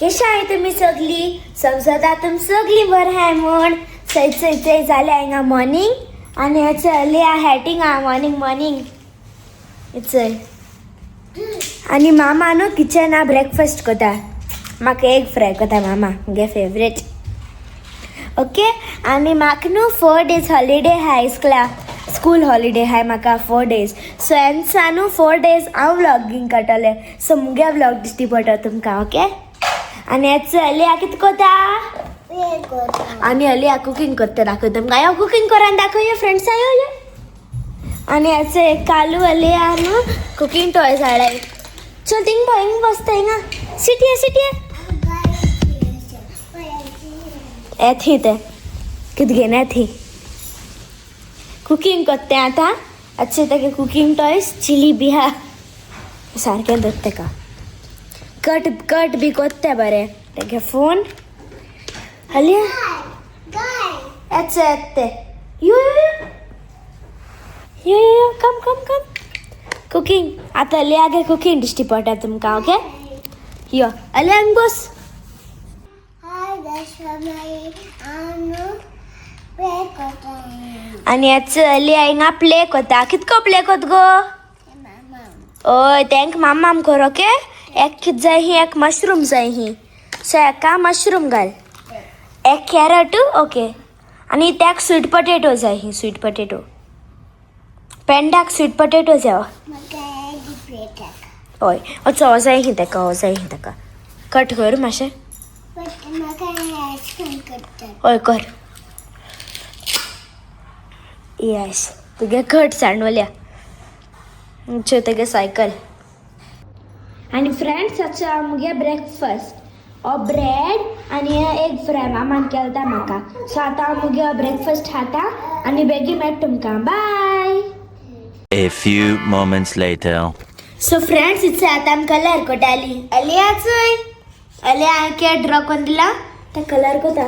कशें आहाय तुमी सगळीं? समजता तुमी सगळीं बरें आहाय म्हूण. सय चय चय जालें हिंगा मॉर्निंग आनी हें चली हॅटिंग आहा मॉर्निंग मॉर्निंग चय. आनी मामा न्हू किचना ब्रेकफास्ट कोता. म्हाका एग फ्राय कोता मामा, मुगे फेवरेट. ओके, आनी म्हाका न्हू 4 डेज हॉलिडे आहाय इस्कला, स्कूल हॉलिडे आहाय म्हाका 4 डेज. सो हेन्सा न्हू 4 डेज हांव व्लॉगींग काडटलें. सो मुगे व्लॉग दिश्टी पडटा तुमकां. ओके, आनी हें अलिया कितें कोता? आनी अलिया कुकींग करता, दाखय तुमकां. यो कुकींग करून दाखय यो फ्रेंड्सां, यो यो. आनी हेचे कालू अलिया न्हू कुकींग टॉयज हाडाय. चल थिंग बो, हिंग बसता हिंगा. सिटी सिटी येथी ते कित घेन येथी कुकींग करते आतां. अच्छे तेगे कुकींग टॉयज चिली बी आहा सारकें धरता तेका. कट कट बी कोत्ते बरें तेगे फोन. अलिया येचे येते यो यो यो यो यो, कम कम कम कुकींग. आतां अलिया गे कुकींग दिश्टी पडटा तुमकां. ओके, यो अलिया हांग बस. आनी हेच अलिया हिंगा प्ले कोता. कितको प्ले कोत गो? हय, तेंक मामाम कर. ओके, एक कित जाय ही, एक मशरूम जाय ही. सो एका मशरूम घाल, एक कॅरट. ओके, आनी तेक स्वीट पटेटो जाय ही, स्वीट पटेटो. पेंडाक स्वीट पटेटो जाय. हय, अच्छा हो जाय ही तेका, हो जाय ही तेका. कट कर मातशें. हय कर. येस, तुगे कट सांडवल्या. तेगे सायकल. आनी फ्रेंड्स, अच्छा मुगे ब्रेकफास्ट हो ब्रेड आनी एग फ्राय मामान केलता म्हाका. सो आतां हांव मुगे ब्रेकफास्ट खाता आनी बेगीन मेळटा तुमकां. बाय. A few moments later. So friends, इत्से आतां आमी कलर कोटाली. अलिया चोय, अलिया हांवें केट ड्रॉ करून दिला ते कलर कोता.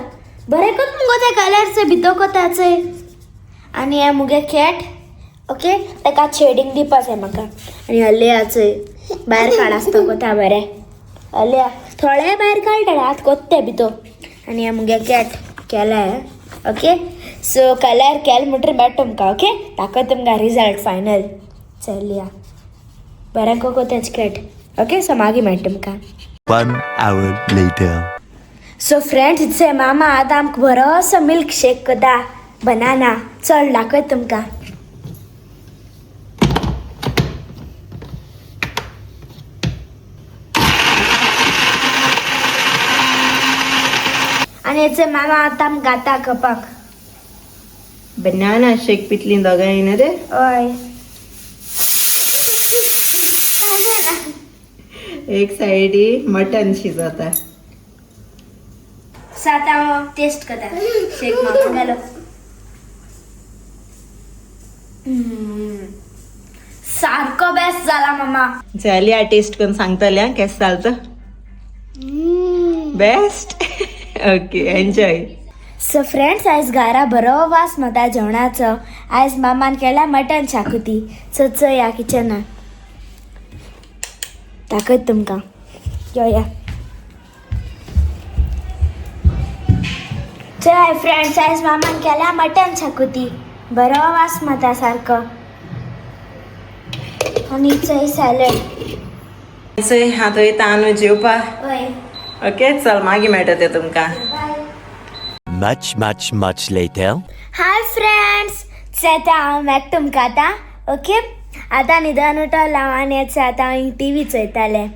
बरें कोत मुगो ते कलर चोय, भितर कोता चोय. आनी हें मुगे कॅट. ओके, ताका शेडींग दिवपा जाय म्हाका. आनी अलिया चोय भायर काड आसता कोता बरें. अलिया थोडे भायर काडटा, आतां कोत्ते भितर. आनी हें मुगे कॅट केलां. ओके, सो कलर केल म्हणटरी मेळटा तुमकां. ओके, दाखय तुमकां रिजल्ट फायनल. चलिया बरें कोको तेच कॅट. ओके, सो मागीर मेळटा तुमकां. 1 hour later. So friends, इत्से मामा आतां आमकां बरोसो मिल्क शेक कोता बनाना. चल दाखय तुमकां. आनी हेचे मामा आतां आमकां घाता कपाक. बनाना शेक पितली दोगांय न्हू रे? हय. एक सायडी मटन शिजता. सो आतां हांव टेस्ट करता शेक मामा घालो. सारको बेस्ट जाला मामा. जाली टेस्ट करून सांगतले आं केस जाल तो. Best. Okay, enjoy. So friends, आयज घरा बरो वास माता जेवणाचो. आयज मामान केल्या मटन शाकुती. सो चोया किचना दाखयत तुमकां. यो या. चल फ्रेंड्स, आयज मामान केल्या मटन शाकुती. बरो वास माता सारको. आनी चोय सॅलड. चोय आतां वयता न्हू जेवपा. हय. ओके, चल मागीर मेळटा ते तुमकां. बाय. Much, much, much later. Hi friends, आतां हांव मेळटा तुमकां आतां. ओके, आतां न्हिदोन उठोलां हांव आनी हेचे आतां हांव टी व्ही चोयतालें.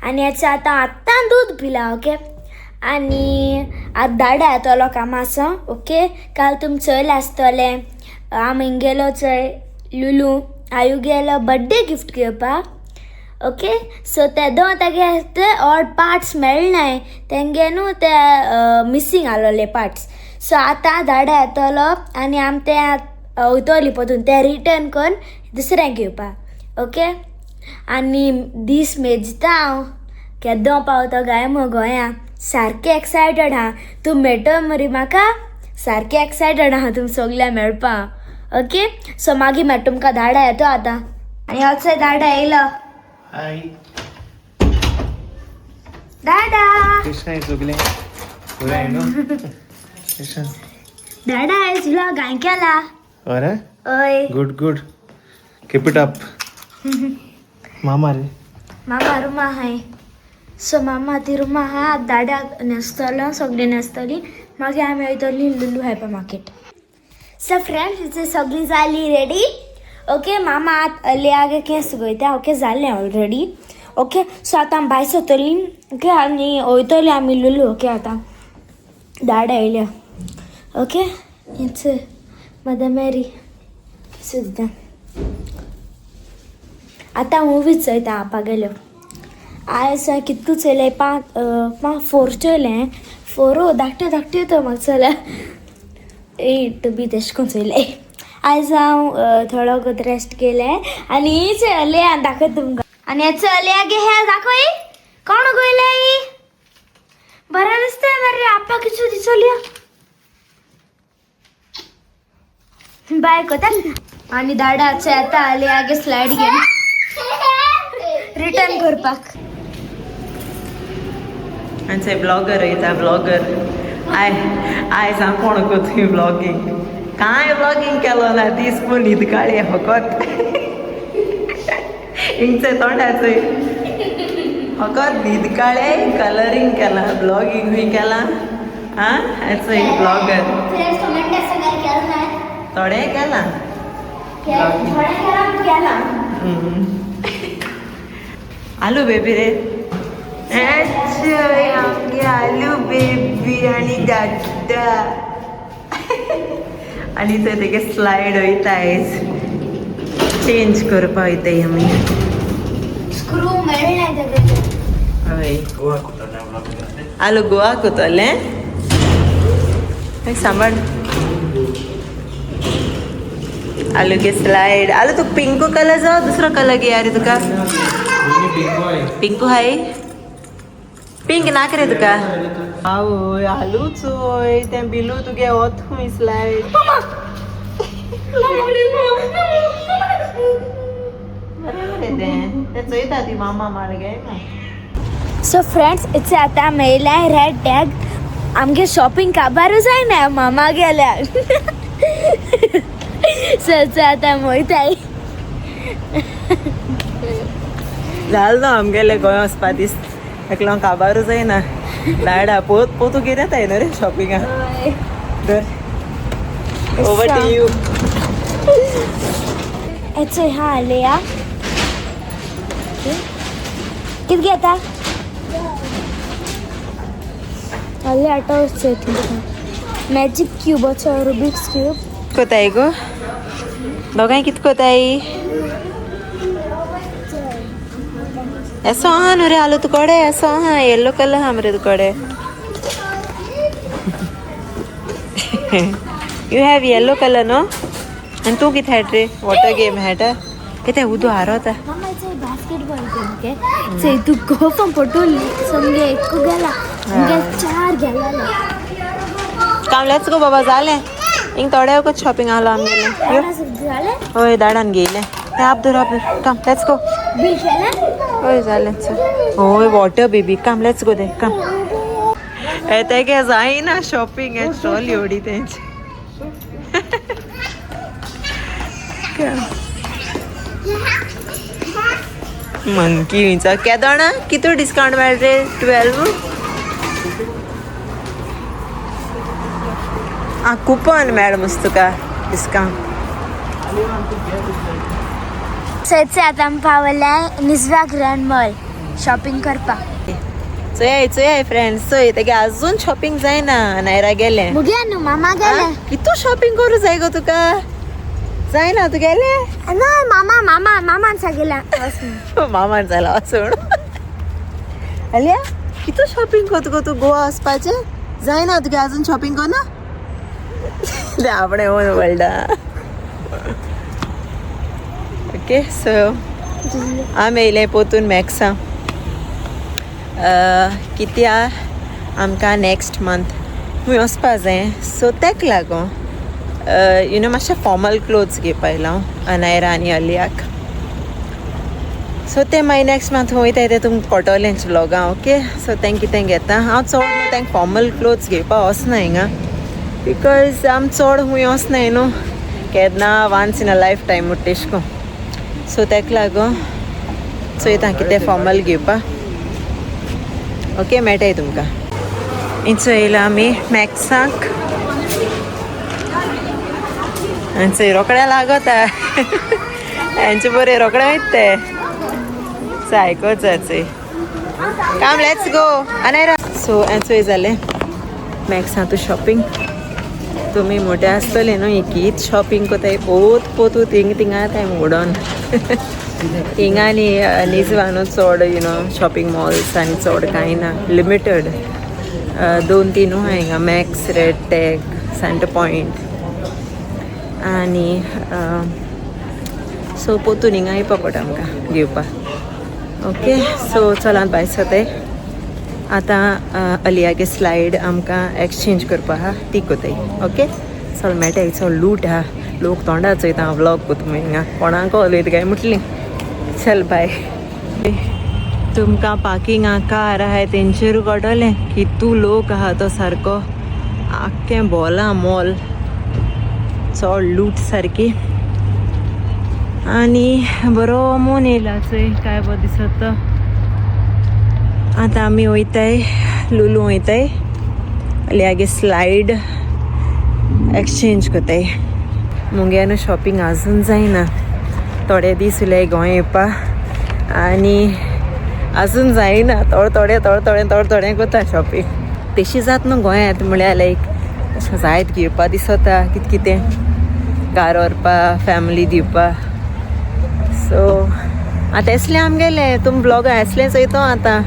आनी हेचे आतां आत्तां दूद पिलां. ओके, आनी आतां दाडा येतलो कामाचो. ओके, काल तुमी चोयलें आसतलें आमी गेलो चोय लुलू आयु गेलो बड्डे गिफ्ट घेवपाक. ओके, सो ते दोन तागे ते ऑड पार्ट्स मेळनाय तेंगे न्हू, ते मिसींग आलोले पार्ट्स. सो आतां दाडा येतलो आनी आम ते वयतली परतून ते रिटर्न करून दुसरें घेवपाक. ओके, आनी दीस मेजता हांव केदो पावतो काय मगो गोंया. सारकें एक्सायटेड आहा. तूं मेळटो मरे म्हाका? सारकें एक्सायटेड आहा तुमी सगळ्या मेळपाक. ओके, सो मागीर मेळटा तुमकां. दाडा येतो आतां. आनी असो दाडा येयलो. हाय. दादा. कृष्णा चुकले बरें न्हू कृष्णा. दादा, आयज व्लॉग हांवें केला. अरे. हय. Good good, keep it up. मामा रे? मामा रुमा हाय. सो मामा ती रुमा आहा, दादा न्हेसतलो, सगळीं न्हेसतलीं, मागीर आमी वयतलीं Lulu hyper market. So friends, सगळीं जाली रेडी. ओके, मामा आत लियागे केंस गयता. ओके, जालें ऑलरेडी. ओके, सो आतां आमी भायर सरतलीं. ओके, आनी वयतलीं आमी लुलू. ओके, आतां दाडा येयल्या. ओके, it's mother Mary सुद्दां. आतां मुवीच चोयता आपा गेल्यो. आयज हांवें कितकू चोयलें, पांच पांच फोर चोयलें. फोरो धाकट्यो धाकट्यो तो म्हाका चोयल्या एट बी तेशें करून चोयलें. आयज हांव थोडो गोत रेस्ट केलें आनी चलया दाखयता तुमकां. आनी चलया गे हे दाखय कोण गोयले ही बरें दिसता मरे आपा किचू ती चलया बाय कोता. आनी दाडाचे आतां आले आगे स्लायड घेवन रिटर्न करपाक. आमचे ब्लॉगर वयता ब्लॉगर. I आयज हांव कोण गो तुवें ब्लॉगींग कांय ब्लॉगींग केलो ना, दीस पूण न्हीद काळी फकत हिंगचे तोंडाचोय फकत न्हीद काळे कलरींग केलां, ब्लॉगिंगूय केलां. आं, आयचो एक ब्लॉगर. थोडें केलां. आलू बेबी रे, आमगे आलू बेबी आनी दादा. आनी थंय तेगे स्लायड वयता आयज चेंज करपा वयताय आमी. स्क्रू मेळना तेगे. हय, आलू गोवा कोतलें सांबाळ. आलू गे स्लायड. आलू, तुका पिंकू कलर जावं दुसरो कलर घे रे तुका? पिंकू हाय, पिंक नाक रे तुका. आवय, आलू चोय तें बिलू तुगे वत खूंय स्लायड. बरें मरे तें, तें चोयता ती मामा माळ गे. सो फ्रेंड्स, it's आतां मेळ्ळें रेड टॅग. आमगे शॉपिंग काबारू जायना मामा गेल्यार. सो आतां वयताय. जालें ना आमगेलें गोंय वचपा दीस ताका लागून काबारू जायना. लाडा पोत पोतू कितें येताय न्हू रे शॉपिंगाक धर. Over to you. एचो हा आलेया कित घेता? आले आतां वचचें मॅजीक क्यूबाचो रुबिक्स क्यूब. कोताय गो दोगांय? कित कोताय? एसो आहा न्हू रे आलू तुकडे, एसो आहा येल्लो कलर आहा मरे तुकडे. You have yellow colour न्हू? आनी तूं कितें हाड रे? वॉटर गेम हाडटा कितें? उदो हारोता. मामा, बास्केटबॉल गेम के चोय तूं गोफम पटोली समगे एकू गेला, समगे चार गेला. काम, let's go बाबा. जालें हिंग थोडे वगत शॉपिंग आलो आमगेलें. यो. जालें. हय, दाडान घेयलें तें. आप धर, आप धर. काम, let's go. Bill केलें? हय, जालें. चल. हय, वॉटर बेबी. काम, let's go दे. काम तेगे जायना शॉपिंग. हे ट्रॉली एवढी तेंची. मंकी विंचा केदोणा कितू डिस्काउंट मेळ रे? 12 आं, कुपन मेळ मस्त तुका डिस्काउंट. सो आतां आमी पावल्या निजवा ग्रँड मॉल शॉपिंग करपाक. चोय चोय फ्रेंड्स, चोय तेगे अजून शॉपिंग जायना. नायरा गेलें. मुगे न्हू, मामा गेले. कितू शॉपिंग करूं जाय गो तुका? जायना तुगेलें? ना, मामा मामा मामान सांगिला. मामान जाला वचून. आलिया, कितू शॉपिंग करता गो तूं? गोवा वचपाचें जायना तुगे अजून शॉपिंग करना. ते आपणें ओन वर्ल्डा. ओके, सो आमी येयले पोतून मॅक्सा कित्या आमकां नेक्स्ट मंथ खंय वचपा जाय. सो तेक लागून you know मातशें फॉर्मल क्लोथ्स घेवपा येयला हांव अनायरा आनी अलियाक. सो ते मागीर नॅक्स्ट मंथ वयताय ते तुमकां कळटलेंच व्लॉगां. ओके, सो तेंक कितें घेता हांव चड न्हू तेंक फॉर्मल क्लोथ्स घेवपा वचना हिंगा, because आम चड खूंय वचनाय न्हू, केन्ना once in a life time म्हणटा तेश कोन. सो तेका लागून चोयता कितें फॉर्मल घेवपा. ओके, मेळटाय तुमकां. इंचो येयला आमी मॅक्साक. आनी रोकड्या लागता हेंचे बरें रोकड्या वयता ते सायकोच जाचय. काम, let's go आनी. सो हेंचोय जालें मॅक्सां तूं शॉपिंग. तुमी मोटे आसतले न्हू, कीत शॉपिंग कोताय पोत पोतू थिंग थिंगा ताय मोडोन. हिंगा आनी निजवा न्हू चड you know shopping malls आनी चड कांय ना, लिमिटेड 2-3 आहा हिंगा, Max, Red Tag, Centre Point आनी सो पोतून हिंगा येवपा पडटा आमकां घेवपाक. ओके, सो चलात भायर सरताय आतां. अलियागे स्लायड आमकां एक्सचेंज करपा आहा, ती कोताय. ओके, चल मेळटाय. चड लूट आहा, लोक तोंडा चोयता हांव व्लॉग कोता हिंगा, कोणाक उलयता काय म्हटली. चल बाय. तुमकां पार्किंगा कार आहाय तेंचेर कळटलें कितू लोक आहा तो सारको आख्खें भोला मॉल, चड लूट सारकी. आनी बरो मोन येयला चोय, काय बरो दिसत तो. आतां आमी वयताय लुलू वयताय, अलियागे स्लायड एक्सचेंज कोताय. मुगे न्हू शॉपिंग आजून जायना, थोडे दीस उरले गोंय येवपा आनी आजून जायना. थोडे थोडे थोडे थोडे थोडे थोडे कोता शॉपिंग. तेशी जात न्हू गोंयांत, म्हळ्यार लायक अशें जायत घेवपा दिसता कितें कितें कार व्हरपा, फॅमिली दिवपा. सो आतां एसलें आमगेलें तुम ब्लॉगां एसलें चोयतो. आतां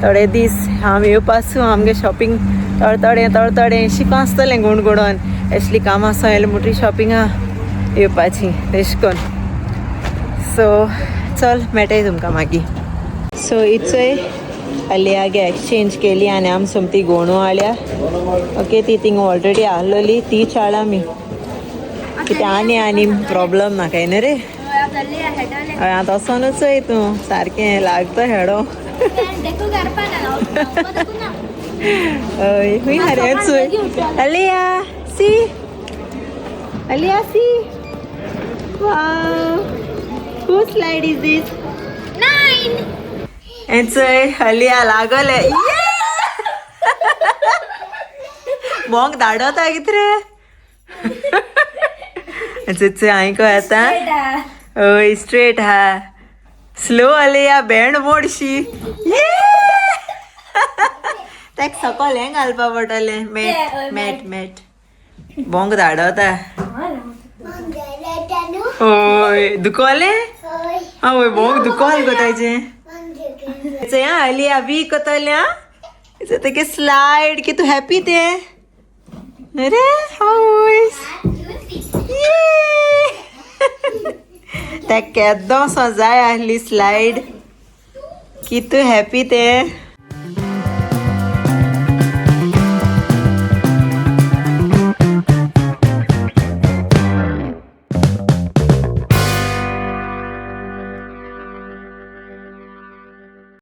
थोडे दीस हांव येवपासूं आमगे शॉपिंग थोडे थोडे थोडे थोडे शिकों आसतलें गुण गुणोन. एसली कामां आसा येयलें म्हणटरी शॉपिंगा येवपाची तेश कोन. सो चल मेळटाय तुमकां मागीर. सो इचोय अलियागे एक्सचेंज केली आनी आम सोमती गोणू हाडल्या. ओके, ती थिंग ऑलरेडी आहलोली ती चाळ आमी कितें आनी आनी प्रॉब्लम ना काय न्हू रे. हय, आतां वचोनूच चोय तूं सारकें लागता हेडो. हय, खूंय हा रे चोय. अलिया सी, अलिया सी, wow, whose slide is this? 9. हेंचोय अलिया लागले बोंक धाडवता कितें रे. चोय आयको येता. हय, स्ट्रेट हा, स्लो अलिया, बँड मोडशी. तेक सकल हें घालपा पडटलें, मॅट मॅट मॅट. बोंक धाडवता. हय, दुखोलें? हय, बोंक दुखोल गो ताजें. चोय अलिया वीक कोतलें. आं, तेगे स्लायड की तूं हॅपी तें न्हय रे. हय, ते केदोसो जाय आहली स्लायड, कितू हॅपी ते.